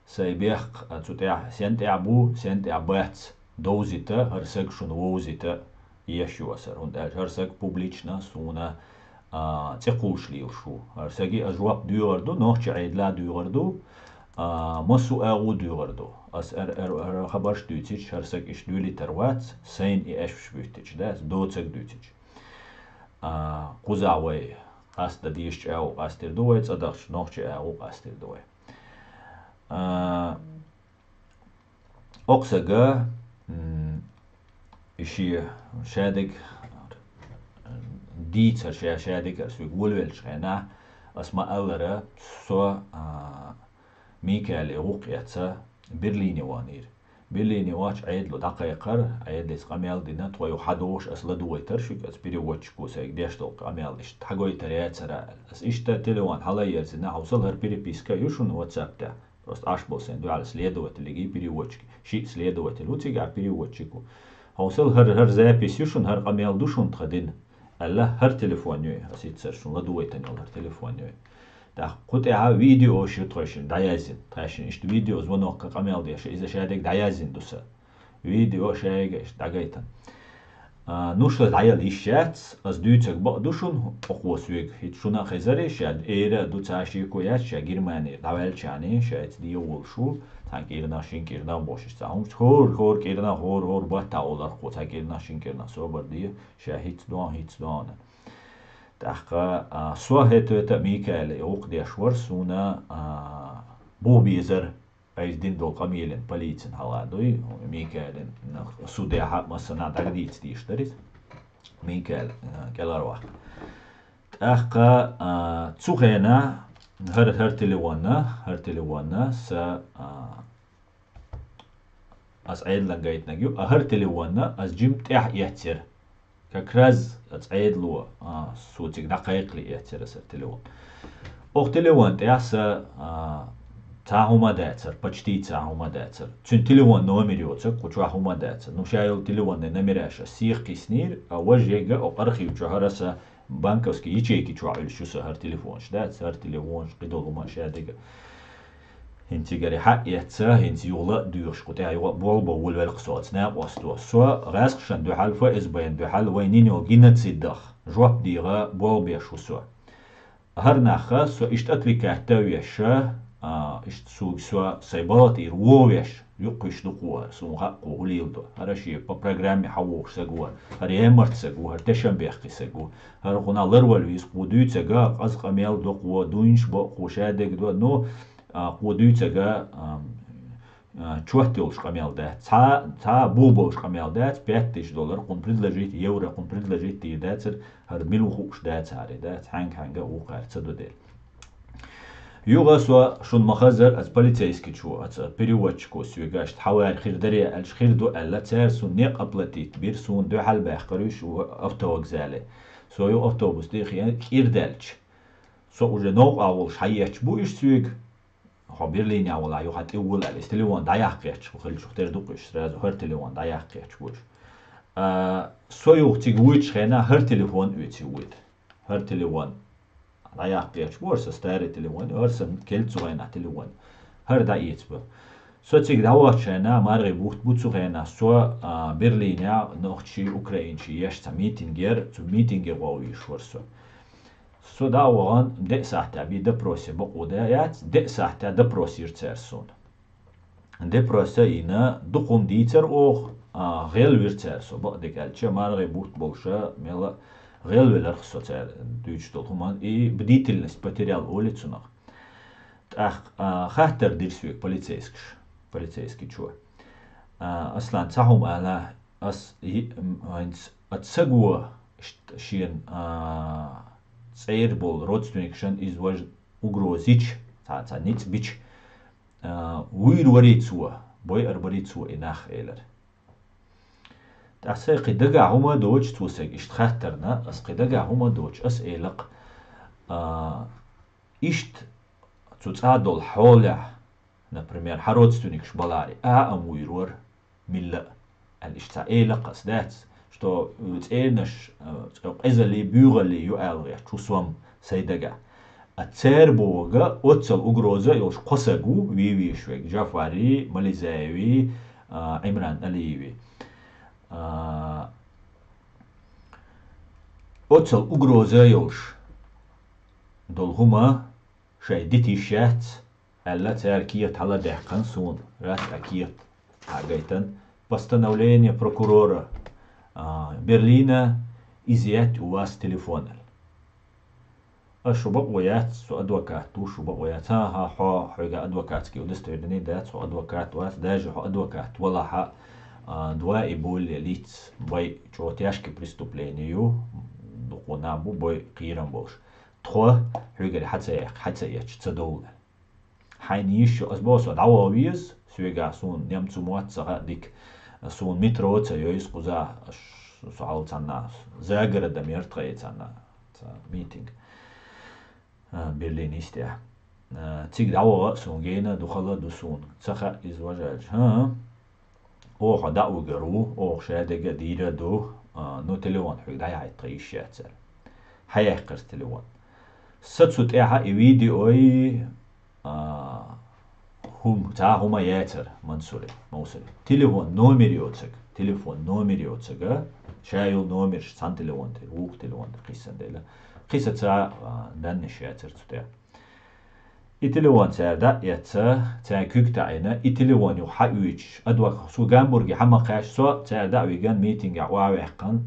сайн бехк, а, цу тӀехь, сен тӀехь бу, сен тӀехь бац, довзийта, хӀара сага шуна вовзийта, еш ю аса, хӀунда аьлча хӀара сага публично суна, а, цӀе кхуллуш лелаш ву. ХӀара сага ас жоп доьгӀур ду, нохчийн Ӏедале доьгӀур ду, а, массо а агӀо доьгӀур ду. Ас ар-, ар-, ар-, хабарш дуьйцича, хӀара сага иштта дуьйлийтар вац, сайна и эшпаш буьттича, да, ас доцаг дуьйцича. А, кхузахь вай къастадан дезачу агӀо къастийр ду вай, цӀа дахча нохчийн агӀо къастийр ду вай. А, окху сага, м, и шен шадерг дийцар, ша шадерг ас вига волавеллачу хенахь, ас ма-аллара, со, а, Микаэла гӀуллакх эцна Берлине ваханера. Берлине вахча Ӏедало дӀакхайкхар, Ӏедалца къамел дина, тхо юха хьадогӀуш ас ладугӀуйтар шуьга, ас переводчико сайга деш долу къамел иштта хьагойтар яцара аьлла. Ас иштта телефон хьала а ерзина, хьовсал, хӀара переписка а ю шуна WhatsApp тӀехь. Просто Ӏаш болу сайн дуьхьал следователига, переводчик. Шиъ следователь ву цигахь, переводчик ву. Хьовсал, хӀара, хӀара запись ю шуна, хӀара къамел ду шуна тхан дина, аьлла, хӀара телефон ю, ас иццара шуна ладугӀуьйтина йолу хӀара телефон ю. ТӀаккха кху тӀехьа видеош ю тхойшинна дӀаяздина. Тхаьшинна иштта видеозвонок къамел деш, иза шадерг дӀаяздина ду сан. Видео шайга иштта дӀагайтина. А, ну, ша дӀаяла йиш яц, ас дуьйцург бакъ ду шуна, окхо соьга. ХӀинца шуна а хезара, ша эра а ду, цхьа шеко яц, ша Германера дӀаваьллачарна, ша ица дегӀ волуш ву, цхьана кӀирнах, шина кӀирнах бохуш, иштта цхьа хӀумнаш, хӀора, хӀора кӀирнах, хӀора, хӀора баттахь олу хӀокхо, цхьа кӀирнах, шина кӀирнах собар де, ша хӀинца дон, хӀинца дон. ТӀаккха, а, со хӀета-вета Микаэла и гӀуллакх деш вара, суна, а, бу безар. Айса дина долу къамелина полицина хьаладуй, Микаэлин судехьа а массанхьа дӀагадийца дийш дара иза. Микаэл, а, кӀелхьарваккха. ТӀаккха, а, цу хенахь хӀара, хӀара телефонна, хӀара телефонна са, а, ас Ӏедалан гайтинарг ю, а хӀара телефонна ас жима тӀаьхьа эццера. Как раз оцу Ӏедало, а, со цига дӀакхайкхале эццера аса телефон. Оха телефон тӀехь сан, а, цхьа хӀума дацара, почти цхьа хӀума дацара. Цуьнан телефон номер йоцург кху чохь хӀума дацара. Ну, ша йолу телефонан номераш ас сиха кхиснийра, а важа ега оха архив чохь хӀара сан банковский ячейки чохь Ӏуьллуш ю сан хӀара телефонаш. Дац хӀара телефонаш, кхидолу хӀума ша дега. ХӀинца цигара хьаэцна, хӀинца юха ла а доьхуш, кху тӀехь юха а болх бан волавелла-кх со оцу накъосто. Со гӀаскхашна дуьхьал, ФСБ-на дуьхьал вайна йина йолу геноцидах жоп дийгӀа болх беш ву со. ХӀара нахха со иштта отвлекать а веш, а, иштта суьга со сайн балха тӀера вон веш, юккъуьш ду кхо, суна хаьа кхо хӀун леладо. ХӀара шен по программе хьавогӀуш саг вара, хӀара ямарта саг ву, хӀара тешам бехке саг ву. ХӀара кхунах ларвала веза, кхо дуьйцург, къаза къамел до кхо, дуйнаш бо кхо, ша дега до, ну, а, кхо дуьйцург, а, а, чот йолуш къамел дац, цхьа, цхьа бу болуш къамел дац, пять тысяч доллар кхунна предложить, евро кхунна предложить дийр дацара, хӀара мила хууш дацара, дац, хьаьнга-хьаьнга а вукхара ца до дела. Юха со шуна ма-хаззара, аса полицейскичо, аса переводчико соьга, иштта хьавар хир дарий аьлча, хир ду аьлла, цара суна некъ оплатить бира, суна дуьхьал баьккхира уьш автовокзале. Со ю автобус тӀе хиъна кӀира даьлча. Со уже новкъа волуш хьаетташ бу уьш соьга. Хьо Берлине валахь, юха тӀе вала аьлла, иза телефон дӀаяккха гӀерташ бу хилчух, тера ду-кх уьш, сразу хӀара телефон дӀаяккха гӀерташ бу уьш. А, со юха цига вуьйцучу хенахь хӀара телефон оьций вуьйда. ХӀара телефон дӀаяккха гӀерташ бу, хӀара сан старый телефон, хӀара сан кельцу хенахь телефон. ХӀара дӀаэца бу. Со цига дӀавахчу хенахь, маргӀи бутт бу цу хенахь, со, а, Берлинехь нохчий, украинчий еш цхьа митинг яра, цу митинге гӀовгӀа вуьйш вара со. Со дӀа а вахана, деа сахьтехь бен допросе бакъо дан яц, деа сахьтехь допрос йира цара суна. Допросе а йина, дукха хӀума дийцара оха, а, гӀелвира цара со, бакъдерг аьлча, маргӀи бутт болуша, мелла а гӀелвелира со цара дуьйцуш долу хӀуманна, и бдительность потерял олий цунах. ТӀаккха, а, хаттар дира соьга полицейскаш, полицейскичо. А, Аслан, цхьа хӀума ала, ас йи-, м, хӀинца оцу саго ш-, шена, а, цӀера болу родственникашна иза важа угроза йича, цхьа, цхьа ницкъ бича, а, вуьйр варий цо, бойъур барий цо и нах, элира. ТӀаккха сайн кхин дагахь хӀума а доцуш, цо сайга иштта хаттарна, ас кхин дагахь хӀума а доцуш, ас элира-кх, а, иштта цу цӀа долу хьолехь, например, хьан родственникаш баларе, а, а вуьйр вара, милла а, аьлла, иштта цхьа элира-кх ас, дац, что, э, цӀернаш, э, цӀе-, къизаллий, буьйхаллий ю аьлла гӀерташ ву со-м сайн дагахь. А цара бохург оццул угроза а йолуш кхо саг ву, вий-вийш верг, Джафарий, Мализаевий, а, Ӏимран Алиевий. А, оццул угроза а йолуш долу хӀума шайн дита йиш яц, аьлла, цара кехат хьаладаьккхина суна, раз а кехат хьагайтина, постановление прокурора, а, Берлина, изъять у вас телефон аьлла. Ас, шу бакъо яц, со адвокат ву, шу бакъо яц. ХӀан-хӀа, хьо, хьоьга адвокатский удостоверение дац, хьо адвокат вац, даже хьо адвокат валахь а, а, два и более лиц, бой чӀогӀа тяжкий преступление ю, дукха нах бу бой кхерам болуш. Тхо хьоьгара хьа ца яьккха, хьа ца эцча ца довла. Хьайна йиш йолу, ас боху, со дӀаваха веза, соьгахь суна немцу мотт ца хаьа дика, суна метро ца йойза кхуза, со хьал цхьанна, Загородом яра тхайн цхьанна, цхьа митинг, а, Берлин йистехь. А, цига дӀаваха а суна гена ду, хала а ду суна. Ца хаьа иза важа аьлча. ХӀан-хӀа. Оха дӀа а вигар ву, оха шадерг а дийр а ду, а, ну, телефон хьоьга дӀаяхьийта тхан йиш яцара. Хьаяьккхира телефон. Сан цу тӀехь и видеой, а, хӀума, цхьа хӀума яцара, Мансуре, Мовсаре. Телефон номер йоцург, телефон номер йоцург, ша йолу номерш цхьана телефон тӀера, вукху телефон тӀера кхиссина дела. Кхин сан цхьа, а, даннаш яцара цу тӀехь. И телефон цара дӀа а эцна, царна куьг таӀийна, и телефон юха хьаоьцуш, адвокат, со Гамбурге хьа ма кхаьчча, со цара дӀа а вигна, митингехь охьаваьккхина,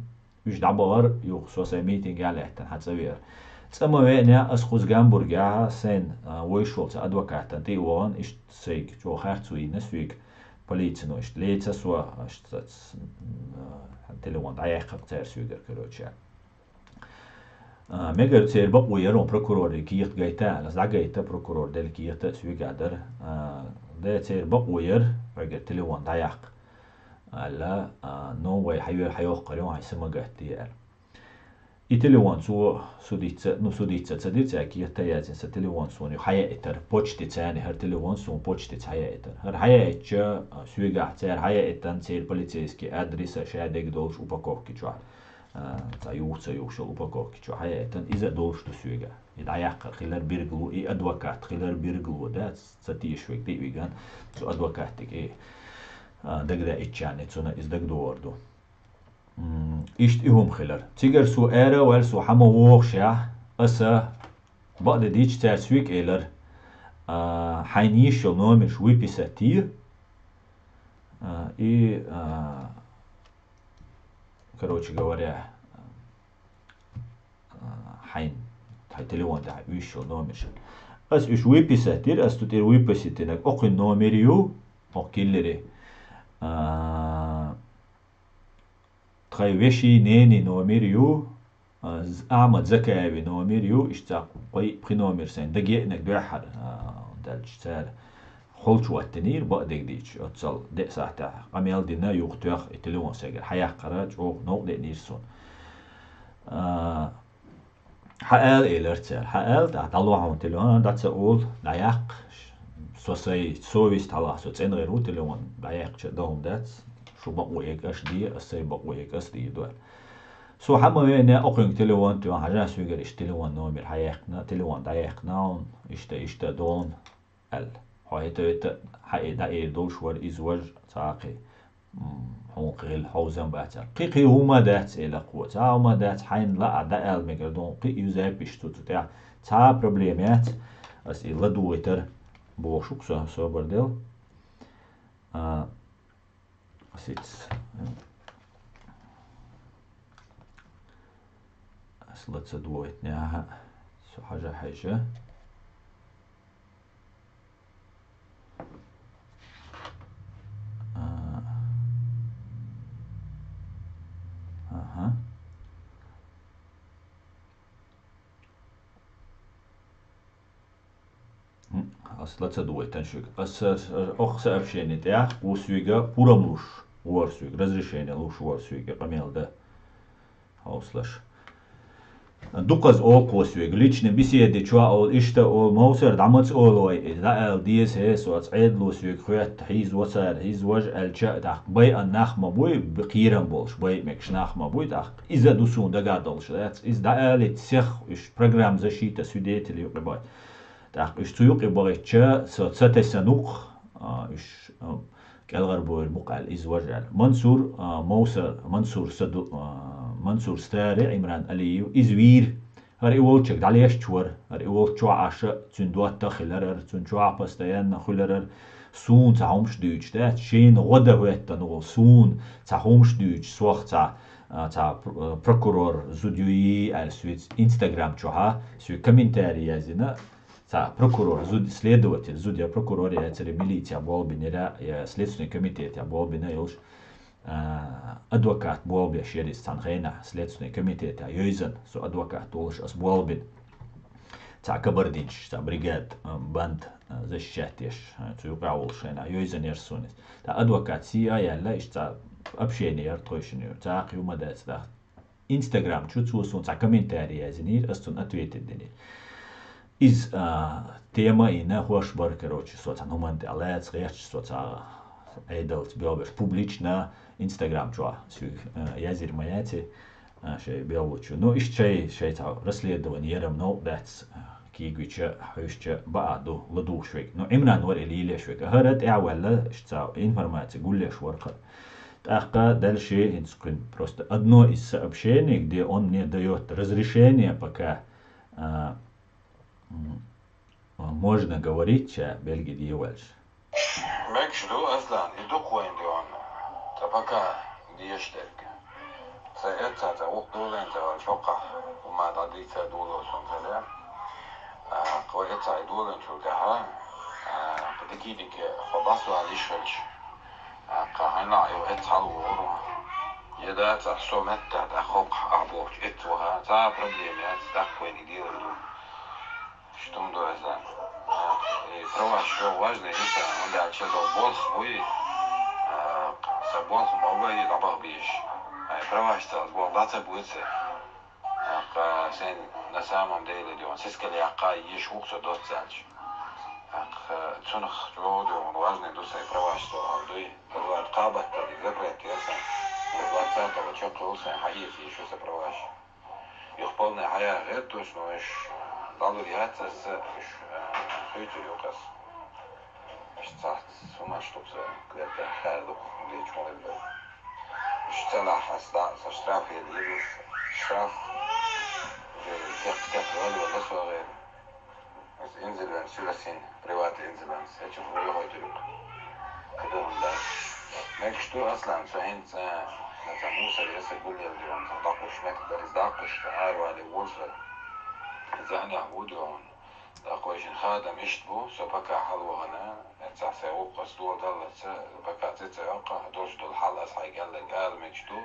уьш дӀабахара, юха со сайн митингехь лаьттина хьа цӀа веара. ЦӀа ма веанехь, ас кхуза Гамбургехь сайна, а, вайшолчу адвокатана тӀе а вахана, иштта сайга чӀогӀа харцо йина соьга, полицино иштта леца со, иштта, а, телефон дӀаяьккхира цара соьгара, короче. А, мегар церан бакъо яра, вон прокурорий кехат гайта аьлла, ас дӀагайта, прокурор делла кехат а соьгахь дара. А, де церан бакъо яра, хьоьгара телефон дӀаяккха аьлла, а, ну, вай хьайоьр хьайоккхур ю, хьайн са ма гатде аьлла. И телефон цо судица, ну, судица ца дира, цара кехат а яздина, сан телефон суна ю хьаяийтара, почте царна хӀара телефон суна почтица хьаяийтара. ХӀара хьаяийтча, а, соьгахь цара хьаяийтана, церан полицейский адреса шадерг долуш упаковки чохь. А, цхьа юха ца юхуш йолу упаковки чу хьаяийтина, иза а долуш ду соьга. И дӀаяккхар хилар биргало, и адвокат хилар биргало, да, ца теша вега тӀе а вигна, цу адвокатиг и, а, дагадаийтчарна цунна иза дагадогӀур ду. М, иштта и хӀума хилар. Цигара со ара а ваьлла, со хьа ма вогӀушехь, аса бакъдерг дийцича, цара соьга элира, а, хьайна йиш йолу номерш выписать е, а, и, а, короче говоря, а, хьайн, хьайн телефон тӀехь уьш йолу номерш. Ас уьш выписать йира, ас цу тӀера выписать йинарг окхуьнан номер ю, Окко киллери. А, тхай веший, нений номер ю, а, З-, Ахьмад Закаеви номер ю, иштта кхой пхи номер сайн дагеънаг дуьххьара, а, даьлча цара холчу ваттинийра бакъдерг дийча, оццал деа сахьтехь къамел дина, юха тоьхна и телефон сайгара хьаяккхара, чӀогӀа новкъа деънийра суна. А, хьаала элира цара. Хьаала, тӀаккха дӀало хьуна телефон, дӀа ца ола, дӀаяккха. Со сай совесть хьалха, со цӀена гӀир ву телефон, дӀаяьккхича а дан хӀума дац, шу бакъо эга аш де, ас сай бакъо эга ас де дола. Со хьа ма веана, окхуьнга телефон тоьхна, хьажа соьгара иштта телефон номер хьаяьккхина, телефон дӀаяьккхина хьуна, иштта, иштта дона аьлла. Хьо хӀета-вета хьаэ-, дӀаэр долуш вара иза важа цхьа а кхин, м, хьуна кхин хила хьовзам бацара. Кхин-кхин хӀума дац, элира кхо. Цхьа а хӀума дац, хьайна лаахь дӀаала мегар ду, кхин а юза а пиш цу, цу тӀехь цхьа а проблема яц. Ас и ладугӀуьйтур бохуш ву-кх со, собар дел. А, ас иц-, ас ла ца дугӀуьйту, ахьа, со хьажа хьаьжжа. А. Аха. М, ас ла ца дугӀуьйтан шуьга. Ас, ас, ас, оху сообщени тӀехь ву соьга пурам луш вора соьга, разрешение луш вора соьга къамел дан. Хьовсалаш. Дукхаза олу кхо соьга, личный беседе чохь олу, иштта олу, Мовсар, дӀа ма ца олу вай, иза дӀаала деза, хӀе, со аса Ӏедало соьга хоьтту, хьийза во цара, хьийза важа аьлча а, тӀаккха байъан нах ма буй, б-, кхерам болуш, байъа мегаш нах ма буй, тӀаккха иза а ду суна дагахь долуш дац. Иза дӀаалийта сех, уьш программа защита свидетелей юкъе бахийта. ТӀаккха уьш цу юкъе бахийтча, со ца тесна ву-кх, а, уьш, а, кӀелхьарбойр бу-кх аьлла, иза важа аьлла. Мансур, а, Мовсар, Мансур Саду-, а, Мансур Стари, Ӏимран Алиев, иза вийра. ХӀара и волчуьнга дӀалеш вара. ХӀара и волчу чохь Ӏаш а, цуьнан доттагӀа хилар хӀара, цуьнан чохь постоянно хуьлар хӀара. Суна цхьа хӀумаш дуьйцуш дац, шена гӀо дан хӀоьттина волу, суна цхьа хӀумаш дуьйцуш, сох цхьа, а, цхьа пр-, а, прокурор зуда юй аьлла, соьца Instagram чохь а, соьга комментарий яздина, цхьа прокурор, зуда, следователь, зуда я прокурор яцара, милицехь болх бинера, я Следственный комитетехь болх бина йолуш, а, адвокат болх беш яра иза цхьана хенахь, Следственный комитетехь йовзана, со адвокат волуш ас болх бина. Цхьа кабардинцаш, цхьа бригада, а, банда, а, защищать деш, а, цу юкъахь волуш хенахь йовзана яра суна иза. Цхьа адвокат сий а яьлла, иштта цхьа общение яра тхойшинна. Цхьа а кхин хӀума а дац тӀаккха. Instagram чу цо суна цхьа комментарий яздинера, ас цунна ответить динера. Иза, а, тема а йина, хӀорш бара, короче, со цхьана хӀуманна тӀе лаца гӀерташ, со цхьа Ӏедалца белхаш публично Instagram чохь соьга, а, язйина ма яций, а, шайн белхаш чу. Ну, иштта шай, шайн цхьа расследование яра-м новкъа дац, а, кийгича, хьуьйшича баа ду, ладугӀуш верг. Ну, Ӏимран вара и лелош верг. ХӀара тӀаьхьаваьлла, иштта цхьа информаци гулъеш вара-кх. ТӀаккха дальше хӀинца кхуьнан просто одно из сообщений, где он мне даёт разрешение пока, а, м, можно говорить, ша Бельги дӀаваьлча. Мегаш ду, Аслан, и дукха вайн дуьхьал. Ца пока деш дерг. Ца эцца, ца вукх долан, ца вал чоккхахь. Хьума дӀадийца долу сан ца ле. А, кхо эцца и долан чул тӀаьхьа. А, дикий-дикий хьо басвала йиш хилча. А, кху хьайна а ю эцца хьал вогӀур ван. Я дац, а со меттахь тӀаккха хӀокхахь а бохучу эцца ваха. Цхьа а проблема яц, тӀаккха вайн и дела ду. Что ду, Аслан? И праваш чӀогӀа важный ю сан, хӀунда аьлча со болх буй, а, сан болх ма бай дӀабаха безаш. Ай, праваш ца, болх дӀа ца буьйцу. ТӀаккха сайн на самом деле дуьхьал сискал яккха езаш ву-кх со доцца аьлча. ТӀаккха цунах чӀогӀа дуьхьал важный ду сайн праваш со хьал дуй. Эдуард кхабаттале запрет яр сан. Двадцатого чекхйолу сайн хьаэца езаш ю сан праваш. Юха полный хьаяха гӀерта уьш, но уьш дӀалур яц аса, уьш, а, хуьйцур ю-кх ас. Уьш цхьацца хӀуманаш ду-кх сан, кхетта хьаьрда-кх, дечу хӀун ду. Уьш ца лахь ас дӀа, сан штраф елла йира уьш. Штраф, э, текх-текх вала-вала со гӀерта. Ас инзилван сирасин, приват инзилван, эчу вуй хойтур ю-кх. Кадам дац. Мегаш ду, Аслан, со хӀинца, а, ца мусор яса гулъел деран, ца даккхуш меттиг дар, иза даккхуш, ца аравали вур сан. Иза анехь ву деран. ТӀаккха вайшин хадам иштта бу, со пока хьалвахана, цхьа сайн гӀуллакхаш доладаллалца, пока цӀе ца йоккха, долуш долу хьал ас хьайга аьлларг ала мегаш ду,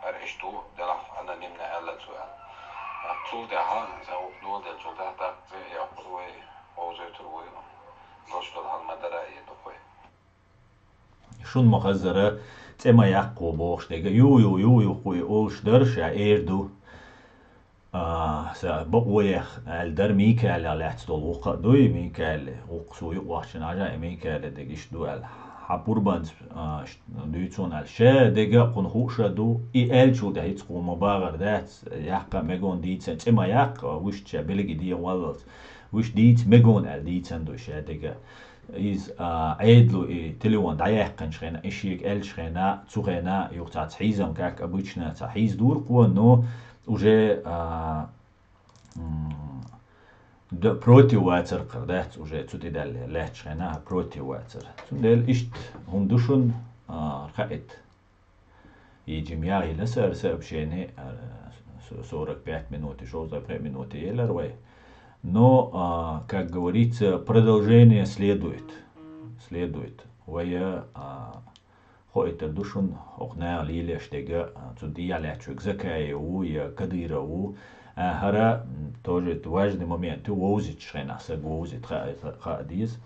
хӀара иштта ву, делахь анонимно аьлла цо аьлла. ТӀаккха цул тӀаьхьа сайн гӀуллакх доладелчул тӀаьхьа тӀаккха цӀе а йоккхур вай, вовзуьйтур вай, долуш долу хьал ма-дарра а эр ду вай. Шуна ма-хаззара, цӀе ма яккха бохуш дерг, ю, ю, ю, ю, кху и олуш дара, ша эр ду. А, сан бакъо яхна аьлла дара, Микаэлах лаьцна долу гӀуллакх а дуй, Микаэла гӀуллакх суна юкъахь чу нажа, и Микаэла дерг иштта ду аьлла. Хьан пурбанца, а, ш-, дуьйцу хьуна аьлла. Ша дерг а кхунна хууш а ду, и аьллачул тӀаьхьа хӀинца кхунна ма бахара дац, яккха а мегаш ду дийцина, цӀе ма яккха, вуьшта ша билггал дехьаваллалц. Вуьшта дийца мегаш ду аьлла дийцина ду ша дерг а. Иза, а, Ӏедало и телефон дӀаяьккхинчу хенахь, и шега аьллачу хенахь, цу хенахь, юха цхьацца хьийзам, как обычно, цхьа хьийзадора кхо, но уже, а, м, д-, против вацар кхара дац, уже цу тӀе даьлла лаьттачу хенахь против вацар. Цундела иштта хӀума ду шуна, а, хаийта. И жимма яхийла аса ара сообщение, ара, с-, сорок пять минут, шовзткъе пхи минут елар вай. Но, а, как говорится, продолжение следует. Следует. Вай, а, хоуьйтур ду шуна, хӀокху наха лелош дерг, а, цу тӀехьа лаьтташ верг Закаев ву я Кадыров ву. А, хӀара, м, тоже это важный момент ю, вовзийта хенахь саг вовзийта хаа, хаа деза.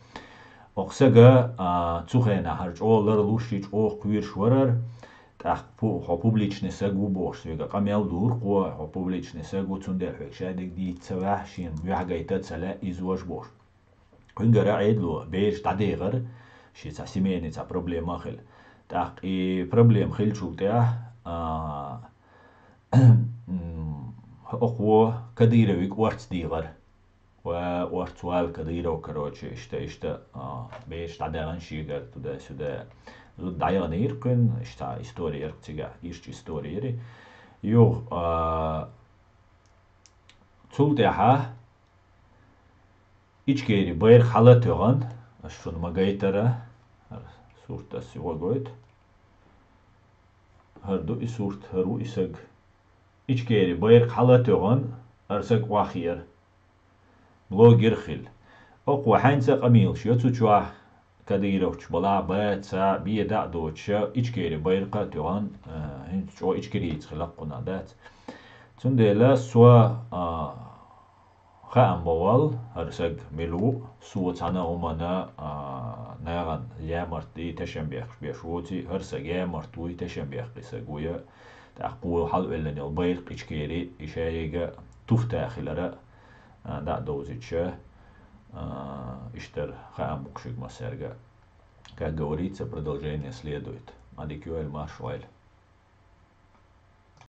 Оха сага, а, цу хенахь хӀара чӀогӀа ларлуш, и чӀогӀа кхоьруш вара хӀара. ТӀаккха пу-, хьо публичный саг ву бохуш, соьга къамел дора кхо, хьо публичный саг ву, цундела хьоьга ша дерг дийца ца ваьхьа, шена юьхь гайта ца лаьа, иза важа бохуш. Кхуьнгара Ӏедало бераш дӀадехара, шен цхьа семейный цхьа проблема а хилла. ТӀаккха и проблема хиллачул тӀаьхьа, а, м, оха ву Кадыровга орца дийгӀара. Ва орца вала Кадыров, короче, иштта, иштта, а, бераш дӀадаьхна шегара туда-сюда. Зуда дӀаяханера кхуьнан, иштта история яра цигахь, ирча история яра. Юха, а, цул тӀаьхьа Ичкери байракх хьала а тоьхна, ас шуна ма гайтара, хӀара сурт ас юха а гойту. ХӀара ду и сурт, хӀара ву и саг. Ичкери байракх хьала а тоьхна, хӀара саг охьахиира. Блогер хилла. Оха хьаьнца а къамелаш йо цу чохь, Кадыровчу балахь бан, цхьа бен дӀа а доцуш, Ичкери байракх а тоьхна, а, хӀинца чӀогӀа ичкерийца хила кхунах дац. Цундела со, а, хаам бан воллу, хӀара саг мила ву, со цхьана а хӀуманна, а, нахана ямарт ди тешам бехкаш беш воций, хӀара саг ямарт вуй, тешам бехкий саг вуй. ТӀаккха кхо хьалавеллина йолу байракх Ичкери, и шайга туфта хилара, а, дӀа а довзуьйтуш, а, иштта хаам бу кху шуьга массаьрга. Как говорится, продолжение следует. Ма дика йойла, марша Ӏойла.